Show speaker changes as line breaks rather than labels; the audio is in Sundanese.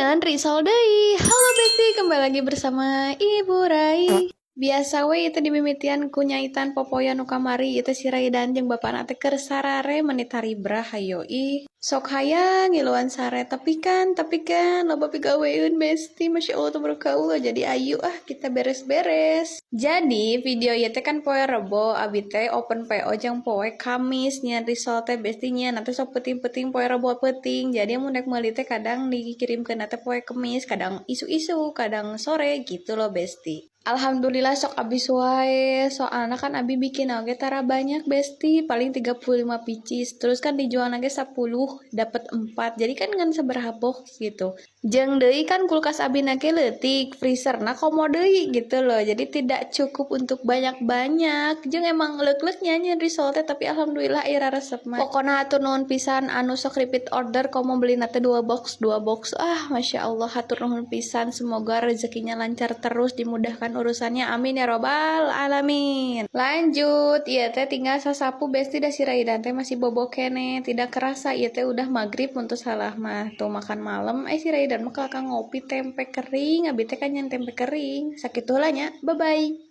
Nyian risol deui. Halo Besti, kembali lagi bersama Ibu Rai. Biasa we itu dimimitian ku nyaitan popoyan nu kamari itu si Raidan jeung bapana teh keur sarare, menit haribrah. Hayo ih, sok hayang ngiluan sare, tapi kan loba pigaweun, Besti. Masya Allah, tabarakallah. Jadi ayo ah, kita beres-beres. Jadi video ieu teh kan poe Rebo, abi teh open PO jeung poe Kamis nyian risol teh, Besti nya. Nanti sok peuting-peuting, poe Rebo peuting. Jadi mun rek meuli teh kadang dikirimkeun teh poe Kemis, kadang isuk-isuk, kadang sore gitu loh, Besti. Alhamdulillah sok abis wae, soalnya kan abi bikin oge tara banyak, Besti, paling 35 pieces. Terus kan dijual lagi 10 dapat 4. Jadi kan ngan sabaraha box gitu. Jeung deui kan kulkas abi na ge leutik, freezerna komo deui gitu loh. Jadi tidak cukup untuk banyak-banyak. Jeung emang leuk-leuknya nyian risol teh, tapi alhamdulillah ira resep mah. Pokona hatur nuhun pisan anu sok repeat order, komo beli teh 2 box 2 box. Ah, Masya Allah, hatur nuhun pisan. Semoga rezekinya lancar terus, dimudahkan urusannya, amin ya robbal alamin. Lanjut, ieu teh tinggal sasapu, Besti, dah si Raidan teh masih bobo keneh. Tidak kerasa ieu teh udah maghrib untuk salah mah. Tuh makan malam, eh si Raidan mah kakak ngopi tempe kering, abi teh kan nyian tempe kering. Sakitu lah nya, bye bye.